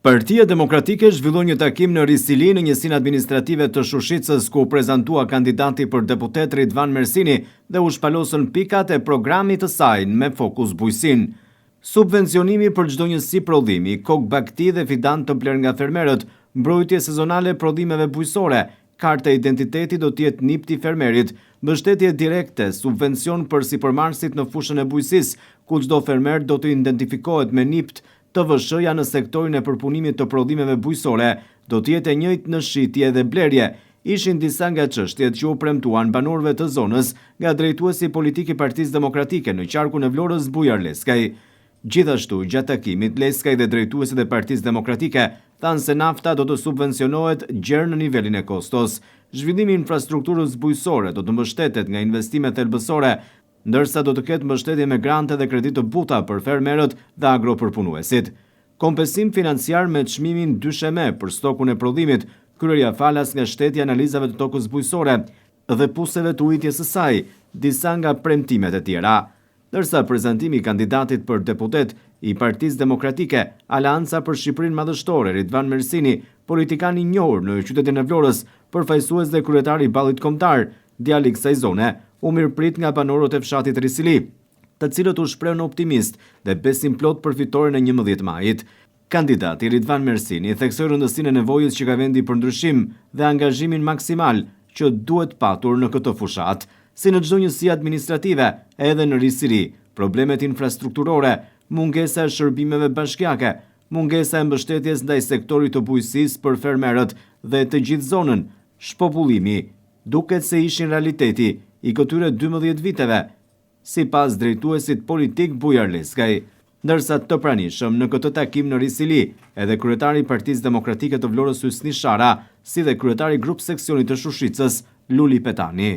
Partia Demokratike zhvilloi një takim në Risili në njësinë administrative të Shushicës ku u prezantua kandidati për deputet Ridvan Mersini dhe u shpalosën pikat e programit të saj me fokus bujqësinë. Subvencionimi për çdo njësi prodhimi, kokë bagëti dhe fidan të blerë nga fermerët, mbrojtje sezonale e prodhimeve bujqësore, karta e identitetit do të jetë NIPT i fermerit, mbështetje direkte, subvencion për sipërmarrësit në fushën e bujqësisë, ku çdo fermer do të identifikohet me NIPT, TVSH-ja në sektorin e përpunimit të prodhimeve bujqësore do të jetë e njëjtë në shitje dhe blerje, ishin disa nga çështjet që u premtuan banorëve të zonës nga drejtuesi politik i Partisë Demokratike në qarkun e Vlorës Bujar Leskaj. Gjithashtu, gjatë takimit, Leskaj dhe drejtuesit e Partisë Demokratike thanë se nafta do të subvencionohet gjer në nivelin e kostos. Zhvillimi i infrastrukturës bujqësore do të mbështetet nga investime thelbësore, ndërsa do të ketë mbështetje me grante dhe kredi të buta për fermerët dhe agropërpunuesit. Kompensim financiar me çmimin dysheme për stokun e prodhimit, kryerja falas nga shteti e analizave të tokës bujqësore dhe puseve të ujitjes së saj, disa nga premtimet e tjera. Ndërsa prezantimi i kandidatit për deputet i Partisë Demokratike, Aleanca për Shqipërinë Madhështore, Ridvan Mersini, politikan i njohur në qytetin e Vlorës, përfaqësues dhe kryetar i Ballit Kombëtar, djali i kësaj zone, u mirëprit nga banorët e fshatit Risili, të cilët u shprehën optimistë dhe besimplotë për fitoren e 11 majit. Kandidati Ridvan Mersini theksoi rëndësinë e nevojës që ka vendi për ndryshim dhe angazhimin maksimal që duhet patur në këtë fushatë. Si në çdo njësi administrative, edhe në Risili, problemet infrastrukturore, mungesa e shërbimeve bashkiake, mungesa e mbështetjes ndaj sektorit të bujqësisë për fermerët dhe të gjithë zonën, shpopullimi, duket se ishin realiteti i këtyre 12 viteve, sipas drejtuesit politik Bujar Leskaj. Ndërsa të pranishëm në këtë takim në Risili, edhe kryetari i Partisë Demokratike të Vlorës Hysni Sharra, si dhe kryetari i grup seksionit të Shushicës, Luli Petani.